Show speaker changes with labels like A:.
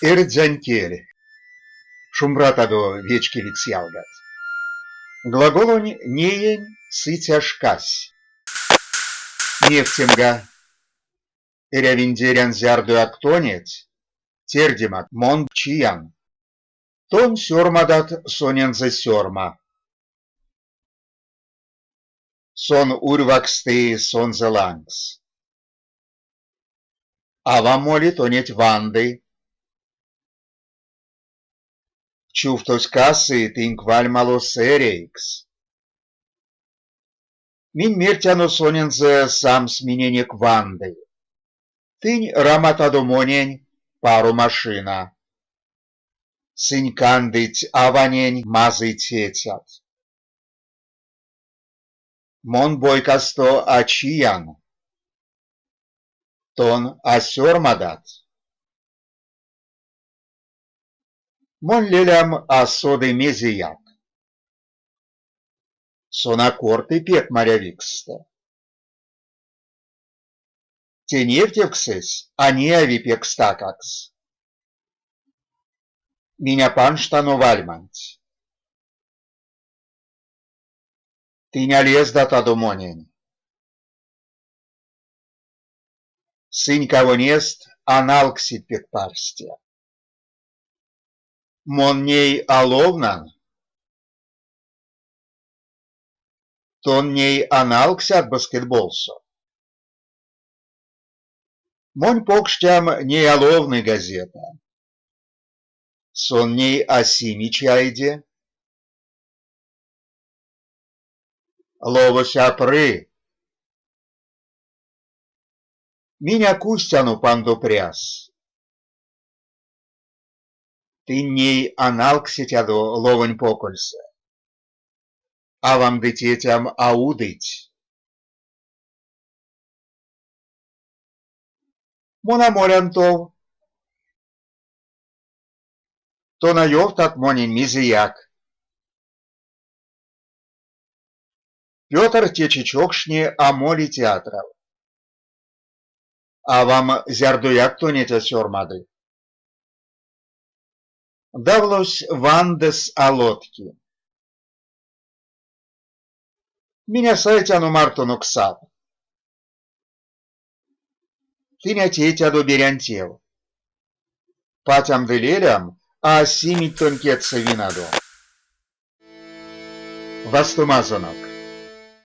A: Эрзянь кель. Шумбратадо, вечкевикс ялгат! Глаголонь неень сыця шкась. Невтемга, эрявиндерян зярдояк тонеть, тердемак, мон чиян. Тон сёрмадат сонензэ сёрма. Сон урьваксты сонзэ лангс. Авам моли тонеть ванды. Чувтось касы тынк вальмало сэрейкс. Минь мертяно сонензэ самс миненек ванды. Тынь раматадо монень паро машина. Сынь кандыть аванень мазый цецят. Мон бойкасто а чиян. Тон а сёрмадат. Монь лелям а соды мезеяк. Сон а корты пек марявиксстэ. Те невтевксэсь а неяви пек стакакс. Минь а панжтано вальманть. Тынь а лездатадо монень. Сынь кавонест а налксить пек парсте. Мон ней а ловнан. Тон ней а налксят баскетболсо? Монь покштям ней а ловны газета. Сон ней а сими чайде. Ловось а пры. Минь а кузтяно пандо пряс. Тынь ней а налксетядо ловонь покольсэ. Авам ды тетям а удыть. Мон а молян тов. Тон а ёвтат монень мезеяк. Пётр течи чокшне а моли театрав. Авам зярдояк тонеть а сёрмады. Даволось вандыс а лотки. Минь а сайтяно мартонок сад. Тынь а тейтядо берянь тев. Патям ды лелям а симить тонь кедьсэ винадо. Вастомазонок.